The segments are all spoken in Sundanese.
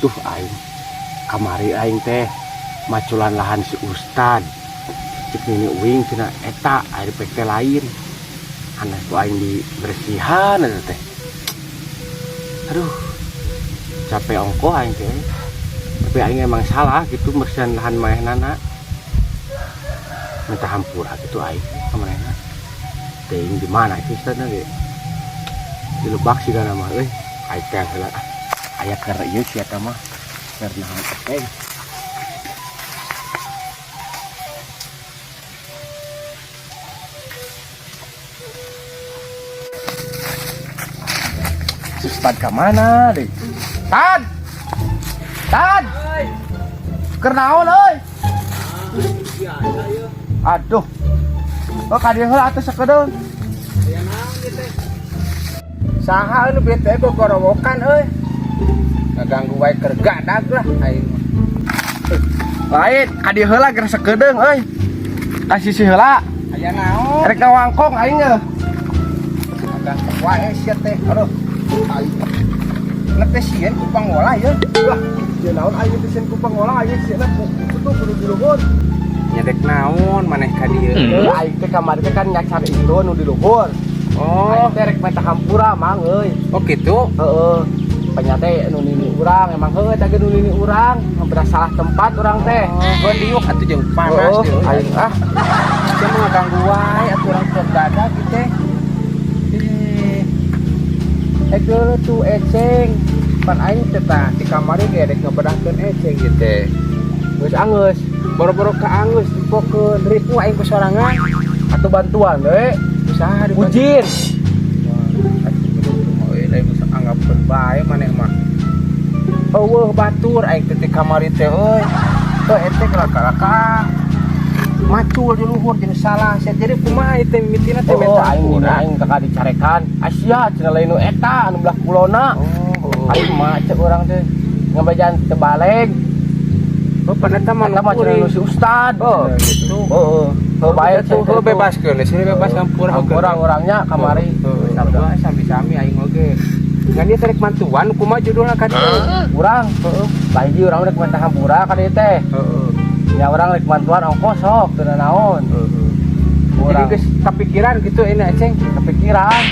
Tuh aing. Kamari aing teh maculan lahan si Ustad. Cek nini uing cenah eta air pek teh lain. Aneh ku aing dibersihan eta teh. Aduh. Capek ongko aing teh. Tapi aing emang salah gitu bersihan lahan manehnana. Minta hampura gitu aing ka manehna. Teuing di mana itu Ustadna ge? Di Lebak sih kana mah euy. Aing teh heula ah. Aya keur ieu sia eta mah. Keur nahan eceng. Si Ustad ka mana deh? Tad! Tad! Keur naon euy? Aduh. Oh, ka dieu heula atuh sakedeung. Saha anu bete gogorowokan euy. Ngaganggu wae keur gadag lah aing mah. Lain, ka dieu heula geus sakedeung euy. Ka sisi heula. Aya naon? Rek ngawangkong aing euy. Ngaganggu wae sia teh. Aduh. Aing. Nete sieun ku pangolah ye. Lah, ieu naon aing teh sieun ku pangolah aing sieuna ku kitu tuh kudu di luhur. Nyedek naon maneh ka dieu? Heuh, aing teh kamari teh kan nyacar itu nu di luhur. Oh, Aing teh rek minta hampura mang euy. oh gitu. Heeh. Penyate nu nini urang emang heuh teh nu nini urang, hampir salah tempat urang teh. Oh, liuk atuh jeung panas Heuh, deui. aing ah. Sia mah ngaganggu wae atuh urang keur gadag ieu teh. Ih. Eh tuh eceng. Pan aing teh tah di kamari ge rek ngebedahkeun eceng ieu teh. Geus angeus. Boro-boro ka angeus dipokeun ripuh aing ku sorangan. Atuh bantuan we. Usaha dibantu. Ujin. Wah, atuh kudu mah euy lain geus anggapkeun bae maneh mah. Eueuh batur aing teh di kamari teh euy. Teu ente kalaka macul di luhur jeung salah sia jadi kumaha ieu teh mimitina teh Oh, minta aing nina hampura. aing kakak dicarekan. Asia cenah lain nu eta anu belah kulona. Oh, Aing mah cek urang teh ngabajaan teu baleg. oh pan eta mah Eta mah cenah nu si Ustad. Oh, gitu. Heeh. Heuh bae tuh heuh bebaskeun, sini bebas hampura Hampura urangnya kamari. Heeh, sarua sami-sami aing oge. Ngan ieu rek mantuan kumaha judulna ka dieu? Urang, Heeh. kahiji urang rek minta hampura ka dieu teh. Heeh. Nya urang rek mantuan ongkos sok teu naon. Heeh. Jadi Urang geus kapikiran gitu ini eceng kepikiran.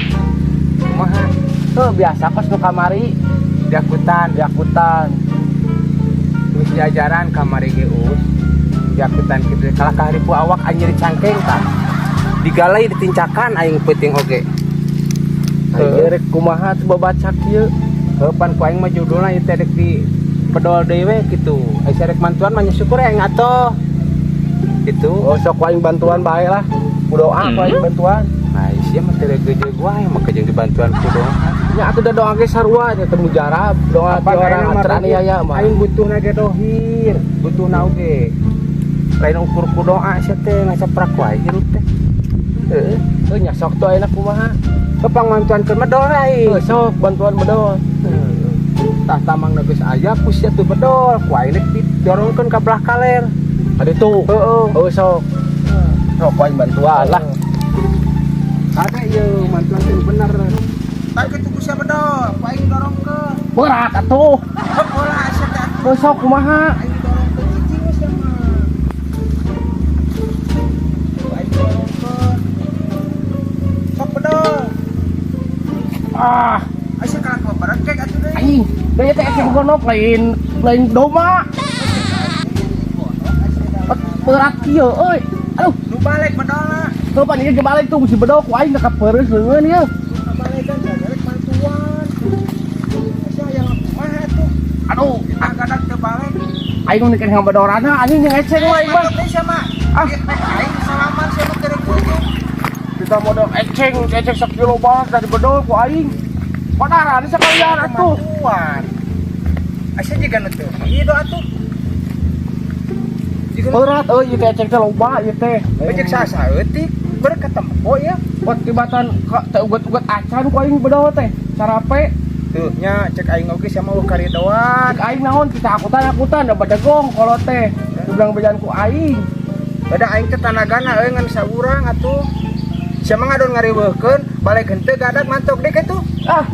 kumaha Tuh biasa kos nu kamari diakutan diakutan. geus diajaran kamari ge us diakutan kitu kalah ka haripu awak anjir cangkeng tah digalai ditincakan aing peuting oge. Aing rek kumaha tuh babacak ieu. Heuh pan ku aing mah judulna ieu teh rek di pedol deui we kitu. Ai rek mantuan mah nya syukur aing atoh gitu. Oh sok ku aing bantuan bae lah. Ku doa ku aing bantuan. Nah sia mah teh gejeug wae mah jeung dibantuan ku doa. Nya atuh da doa ge sarua nya teu mujarab doa ti orang teraniaya mah. Aing butuhna ge dohir, butuhna oge. Lain ukur ku doa sia teh ngacaprak wae hirup teh. Heeh. Heuh nya sok tuh ayeuna kumaha. Kepang mantuan keur medol aing. Heuh sok bantuan bedol. Tah tamang geus aya ku sia tuh bedol, ku aing rek didorongkeun ka belah kaler. Ka ditu. Heeh. Heuh sok. Sok ku aing bantuan lah. Ada ieu mantuan teh bener. Tah kitu ku sia bedol, ku aing dorongkeun. Berat atuh. Sok olah sia teh. Heuh sok kumaha. Aing didorongkeun cicing sia mah. Ku aing dorongkeun. Sok bedol. Ah, Asa kalah ka barekek atuh deui. anjing. Da teh eceng gondok lain lain domba. Berat kieu euy. Aduh, Nu balik bedolna. tuh pan ieu ge balik tuh mesti bedol ku aing ka peureus leungeun ieu. Nu balekan rek mantuan. Asa hayang kumaha atuh? Aduh, Kadang teu balik. aing nu nikeun ngabedorana anjing jeung eceng mah aing mah. Mantap sama. Ah. Aing salaman sama kerek ujung. Kita modal eceng, eceng sakilo banget dari bedol ku aing. Padaran sekalian atuh. Mantuan. Asa jiga nu teu. Ieu doa atuh. Jiga nu Berat euy ieu teh eceng teh loba ieu teh. Ojek sasa eutik. Beurek katempo ya. Buat tibatan ka teh uget-uget acan ku aing bedol teh. Carape Tuh nya cek aing oge sama eueuh karidoan. cek aing naon kita akutan-akutan da badegong kalau teh. Dibilang bejaan ku aing. Beda aing teh tanagana euy ngan saurang atuh. Sia mah ngadon ngariweuhkeun, balik henteu gadag mantok deui kitu. Ah.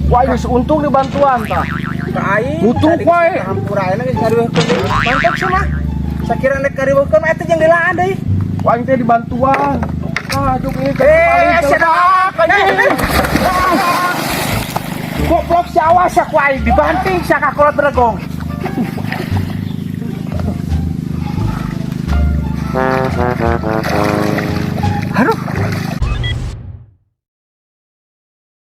Ku aing geus untung dibantuan tah. Ka aing. Mutuk Tadi wae. geus Hampura ayeuna geus ngariweuhkeun deui. Mantap sih mah. Sakira nek ngariweuhkeun eta jeung dilaan deui. Ku aing teh dibantuan. Ah, juk ini Eh, sedak anjing. Goblok si awas ya ku aing dibanting sia ka kolot beregong. Aduh,